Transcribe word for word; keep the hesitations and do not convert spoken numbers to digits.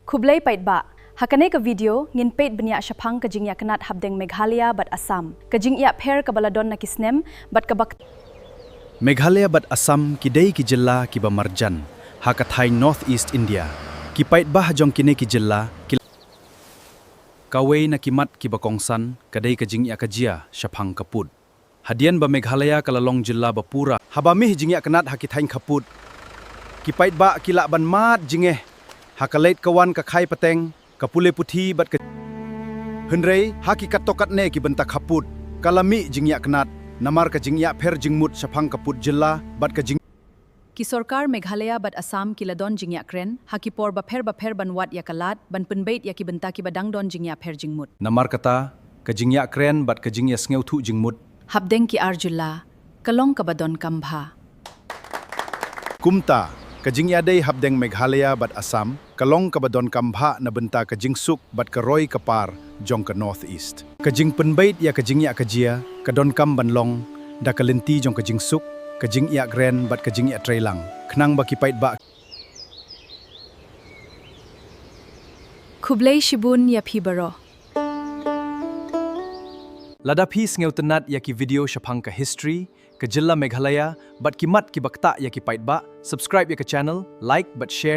Khublei paidbah. Ha kane ka video ngin peit bniah shaphang ka jingïakynad hapdeng Meghalaya bad Assam, ka jingïapher kaba la don na ki snem bad kaba Meghalaya bad Assam ki dei ki jylla kiba marjan ha ka thaiñ North East India. Ki paidbah jong kine ki jylla ki Kawei na ki mat kiba kongsan ka dei ka jingïakajia shaphang ka pud. Hadien ba Meghalaya ka la long jylla ba pura haba mih jingïakynad ha ki thaiñ khappud, ki paidbah ki lah ban mad jingeh ha ka leit ka wan, ka khai pateng, ka pule puthi bad ka Hynrei ha ki katto katne ki bynta khappud ka la mih jingïakynad namar ka jingïapher jingmut shaphang ka pud jylla bad ka jing Ki sorkar Meghalaya bad Assam ki la don jingïakren ha ki por bapher bapher ban wad ïa ka lad ban pynbeit ïa ki bynta kiba dang don jingïapher jingmut. Namar kata, ka jingïakren bad ka jingïasngewthuh jingmut hapdeng ki ar jylla ka long kaba donkam bha. Kumta, ka jingïadei hapdeng Meghalaya bad Assam ka long kaba donkam bha na bynta ka jingsuk bad ka roi ka par jong ka North East. Ka jingpynbeit ïa ka jingïakajia ka donkam ban long da ka lynti jong ka jingsuk, ka jingïakren bad ka jingïatreilang, khnang ba ki paidbah Khublei shibun ïa phi baroh. Lada phi sngewtynnad ïa ki video shaphang ka history ka jylla Meghalaya bad ki mat kiba ktah ïa ki paidbah, subscribe ïa ka channel, like bad share.